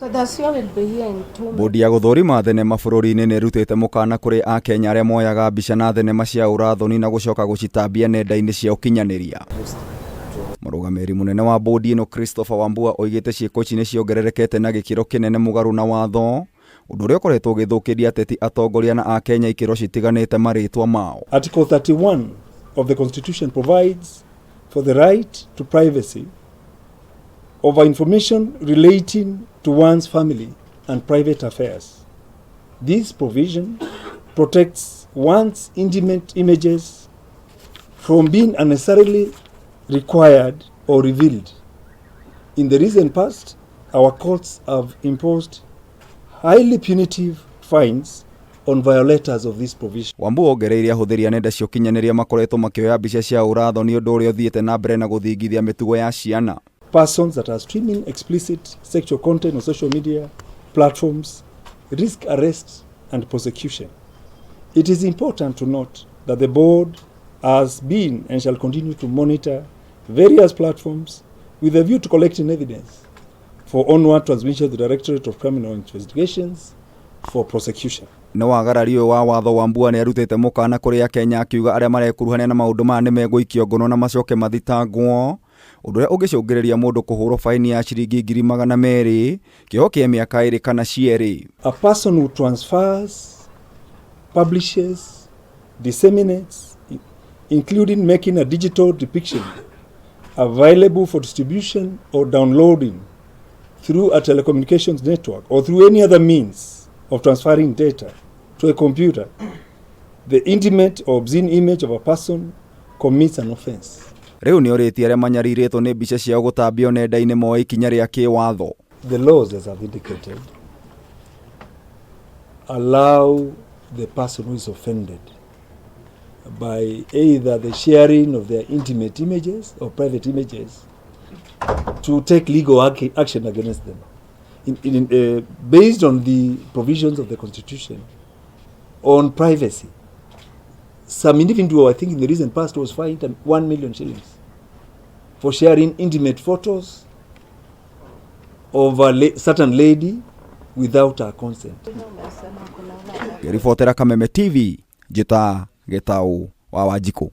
So the CEO will be here in 2 minutes. Bodi ya gũthũrima thenema bũrũri-inĩ nĩ ĩrutĩte mũkana kũrĩ akenya arĩa moyaga mbica na thenema cia ũrathoni na gũcoka gũcitambia nenda-inĩ cia ũkinyanĩria. Mũrũgamĩrĩri mũnene wa bodi ĩno Christopher Wambua oigĩte ciĩko ici nĩ ciongererekete na gĩkĩro kĩnene mũgarũ na watho, ũndũ ũrĩa ũkoretwo ũgĩthũkĩria ateti, atongoria na akenya ikĩro citiganĩte marĩtwa mao. Article 31 of the Constitution provides for the right to privacy over information relating to one's family and private affairs. This provision protects one's intimate images from being unnecessarily required or revealed. In the recent past, our courts have imposed highly punitive fines on violators of this provision. Wambua ongereire ahũthĩri a nenda cia ũkinyanĩria makoretwo makĩoya mbica cia ũrathoni, ũndũ ũrĩa ũthiĩte na mbere na gũthingithia mĩtugo ya ciana. Persons that are streaming explicit sexual content on social media platforms risk arrest and prosecution. It is important to note that the board has been and shall continue to monitor various platforms with a view to collecting evidence for onward transmission to the Directorate of Criminal Investigations for prosecution. Nĩ wagarari ũyũ wa watho, Wambua nĩ arutĩte mũkana kũrĩ akenya akiuga arĩa marekuruhania na maũndũ maya nĩ megũikio ngono na macoke mathitangwo, ũndũ ũrĩa ũngĩcũngĩrĩria mũndũ kũhũrwo baini ya ciringi 200,000, kĩoho kĩa mĩaka 2 kana cierĩ. A person who transfers, publishes, disseminates, including making a digital depiction available for distribution or downloading through a telecommunications network or through any other means of transferring data to a computer, the intimate or obscene image of a person commits an offense. Rĩu nĩ orĩtie arĩa manyarirĩtwo nĩ mbica ciao gũtambio nenda-inĩ moe ikinya rĩa kĩwatho. The laws, as I've indicated, allow the person who is offended by either the sharing of their intimate images or private images to take legal action against them. Based on the provisions of the Constitution on privacy, some individual, I think in the recent past, was fined 1 million shillings for sharing intimate photos of a certain lady without her consent. Ngĩribotera Kameme TV, njĩta Gĩtaũ wa Wanjikũ.